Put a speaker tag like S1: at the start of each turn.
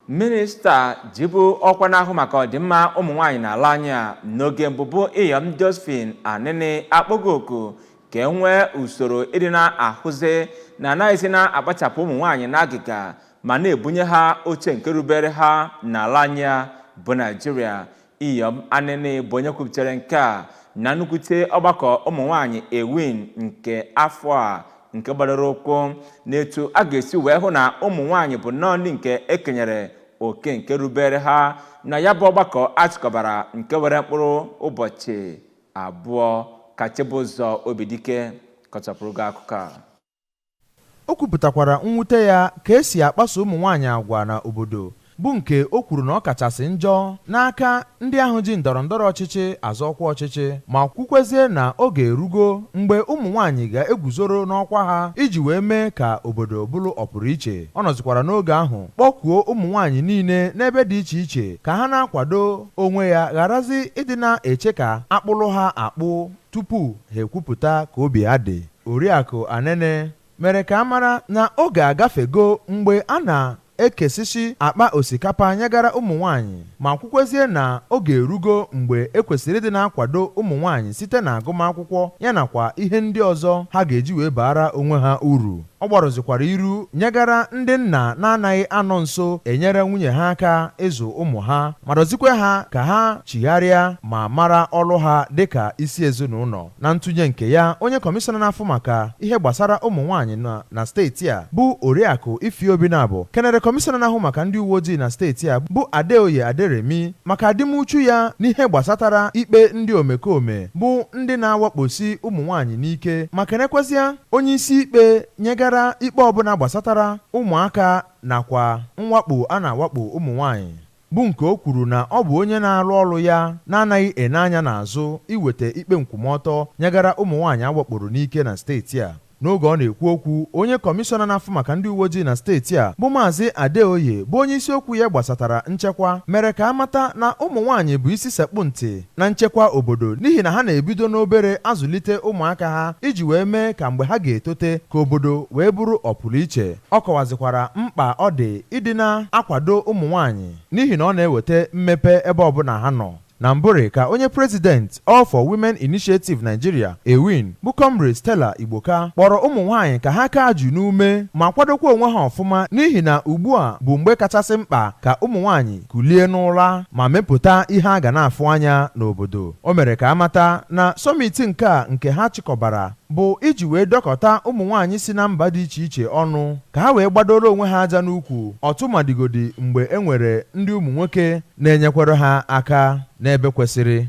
S1: Minista jibu ọkwa na-ahụ maka ọdịmma ụmụ nwaanyị n'ala anyị a n'oge mbụ, bụ Iyom Josephine Anini, akpọgo oku ka e nwee usoro ịdị na-ahụzi na anaghịzi na-akpachapụ ụmụ nwaanyị n'agịga ma na-ebunye ha oche nke rubere ha n'ala anyị a bụ Naijiria. Iyom Anini bụ onye kwupụtara nke a na nnukwute ọgbakọ ụmụ nwaanyị EWIN nke afọ a, nke gbadoro ụkwụ n'etu a ga-esi wee hụ na ụmụ nwaanyị bụ nnọọ ndị nke ekenyere oke nke rubere ha na ya bụ ọgbakọ achịkọbara, nke were mkpụrụ ụbọchị 2. Ka Chibụzọ Obidike kọchapụrụ gị akụkọ a.
S2: O kwupụtakwara mwute ya ka esi akpaso ụmụ nwaanyị agwa na obodo, bụ nke o kwuru na ọ kachasị njọ n'aka ndị ahụ ji ndọrọ ndọrọ ọchịchị azọ ọkwa ọchịchị, ma kwukwezie na oge erugo mgbe ụmụ nwaanyị ga-eguzoro n'ọkwa ha iji wee mee ka obodo bụrụ ọpụrụ iche. Ọ nọzikwara n'oge ahụ kpọkuo ụmụ nwaanyị niile n'ebe dị iche iche ka ha na-akwado onwe ya, gharazi ịdị na-eche ka akpụlụ ha akpụ tupu ha ekwupụta ka obi ha dị. Oriakụ Anene mere ka a mara na oge agafego mgbe a na-ekesisi akpa osikapa nyegara ụmụ nwaanyị, ma kwukwezie na oge erugo mgbe ekwesịrị ịdị na-akwado ụmụ nwaanyị site na agụmakwụkwọ ya nakwa ihe ndị ọzọ ha ga-eji wee baara onwe ha uru. Ọ gbarụzikwara iru nyegara ndị nna na-anaghị anọ nso enyere nwunye ha aka ịzụ ụmụ ha, ma dọzikwe ha ka ha chigharịa ma mara ọrụ ha dịka isi ezinụlọ. Na ntụnye nke ya, onye kọmishọna na-afụ maka ihe gbasara ụmụ nwaanyị na steeti a, bụ Oriakụ Ify Obinabo, kenere kọmishọna na-ahụ maka ndị uwe ojii na steeti a, bụ Adeoye Aderemi, maka adịmuchu ya n'ihe gbasatara ikpe ndị omekome bụ ndị na-awakposi ụmụ nwaanyị n'ike, ma kenekwazịa onye isi ikpe nyegara ikpe ọbụla gbasatara ụmụaka nakwa mwakpo a na-awakpo ụmụ nwaanyị, bụ nke o kwuru na ọ bụ onye na-arụ ọrụ ya na-anaghị ene anya n'azụ iweta ikpe nkwụmọtọ nyegara ụmụ nwaanyị awakporo n'ike na steeti a. N'oge ọ na-ekwu okwu, onye kọmishọna na-afụ maka ndị uwe ojii na steeti a, bụ Maazị Adeoye, bụ onye isiokwu ya gbasatara nchekwa, mere ka amata na ụmụ nwaanyị bụ isi sekpụ ntị na nchekwa obodo, n'ihi na ha na-ebido n'obere azụlite ụmụaka ha iji wee mee ka mgbe ha ga-etote ka obodo wee bụrụ ọpụrụ iche. Ọ kọwazikwara mkpa ọ dị ịdị na-akwado ụmụ nwaanyị, n'ihi na ọ na-eweta mmepe ebe ọbụla ha nọ. Na mbụrị ka onye president All for Women Initiative Nigeria, EWIN, bụ Comrade Stella Igboka, kpọrọ ụmụ nwaanyị ka ha kaa jụ n'ume ma kwadokwa onwe ha ọfụma, n'ihi na ugbu a bụ mgbe kachasị mkpa ka ụmụ nwaanyị kulie n'ụra ma mepụta ihe a ga na-afụ anya n'obodo. O mere ka amata na summit nke a nke ha chịkọbara bụ iji wee dọkọta ụmụ nwaanyị si na mba dị iche iche ọnụ ka ha wee gbadoro onwe ha aja n'ukwu, ọtụmadịgodi mgbe e nwere ndị ụmụ nwoke na-enyekwara ha aka n'ebe kwesịrị.